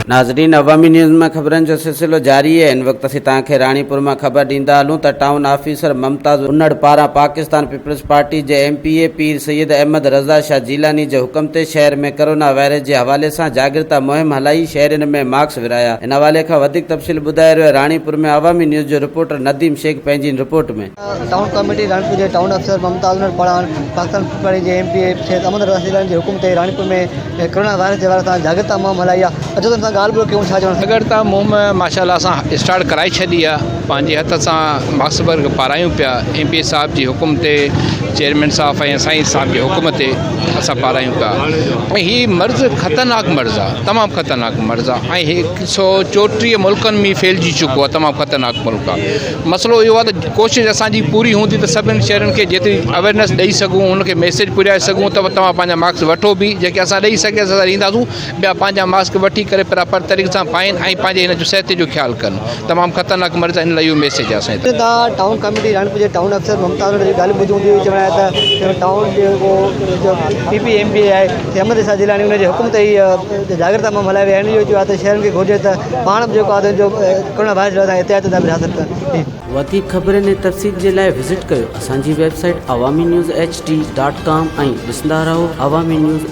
ناظرين عوامي نيوز مان خبرن جو سلسلو جاري آهي هن وقت اسين توهان کي راڻيپور مان خبر ڏيندا هلون ته ٽائون آفيسر ممتاز انڙ پاران پاڪستان پيپلز پارٽي جي M P A Pir Syed Ahmed Raza Shah Jilani جي حڪم تي شهر ۾ ڪرونا وائرس جي حوالي سان جاڳرتا مهم هلائي شهرين ۾ ماسڪ ورهايا ان حوالي کان وڌيڪ تفصيل ٻڌائي رهيو آهي راڻيپور ۾ عوامي نيوز جو رپورٽر نديم شيخ پنهنجي هن رپورٽ ۾. ٽائون ڪاميٽي راڻيپور جي ٽائون آفيسر ممتاز انڙ پاران پاڪستان پيپلز پارٽي جي M P A Syed Ahmed Raza Jilani جي حڪم تي راڻيپور ۾ ڪرونا وائرس جي حوالي سان جاڳرتا مهم هلائي آهي اچو ته ان سان ڳالهه ٻولهه ڪيون ڇا چوڻ جاڳرتا مهم ماشاء الله اسان اسٽارٽ ڪرائي ڇڏي آهي پنهنجي هٿ سان ماسڪ ورڪ پارايون پيا ايم پي اي صاحب جي حڪم تي چيئرمين صاحب ۽ سائين صاحب جي حڪم تي اسان پارايون پيا ۽ هي مرض خطرناڪ مرض آهي تمام خطرناڪ مرض آهي ۽ هڪ سو چوٽيهه ملڪن ۾ ڦهلجي چڪو آهي تمام خطرناڪ ملڪ آهي مسئلو اهو آهي ته ڪوشش اسان جي پوري هوندي ته سڀني شهرين کي جيتري اويرنس ڏئي سگهون ان کي ميسيج پڄائي سگهون ته توهان پنهنجا ماسڪ وٺو به جيڪي اسان ڏئي سگهياسين اسان ڏينداسون ٻيا پنهنجا ماسڪ وٺي ڪري پراپر طريقي سان پائين ۽ پنهنجي هن جو صحت جو خيال ڪن تمام خطرناڪ مرض آهي ان لاء اهو ميسيج آهي اسان جي طرف. تان ٽائون ڪميٽي راڻيپور جي ٽائون آفيسر ممتاز انڙ جي ڳالهه ٻڌي هوندي چوڻ آهي ته ٽائون جيڪو پي پي ايم پي اي آهي احمد شاهه جيلاني ان جي حڪم تي هي جاڳرتا مهم هلائي وئي آهي هن اهو چيو آهي ته شهرين کي گهرجي ته پاڻ به جيڪو آهي جو ڪرونا وائرس جي لاء احتياط تدابير حاصل ڪن. وڌيڪ خبرن ۽ تفصيل جي لاء وزٽ ڪيو اسان جي website Awami news H D dot com ۽ ڏسندا رهو عوامي نيوز.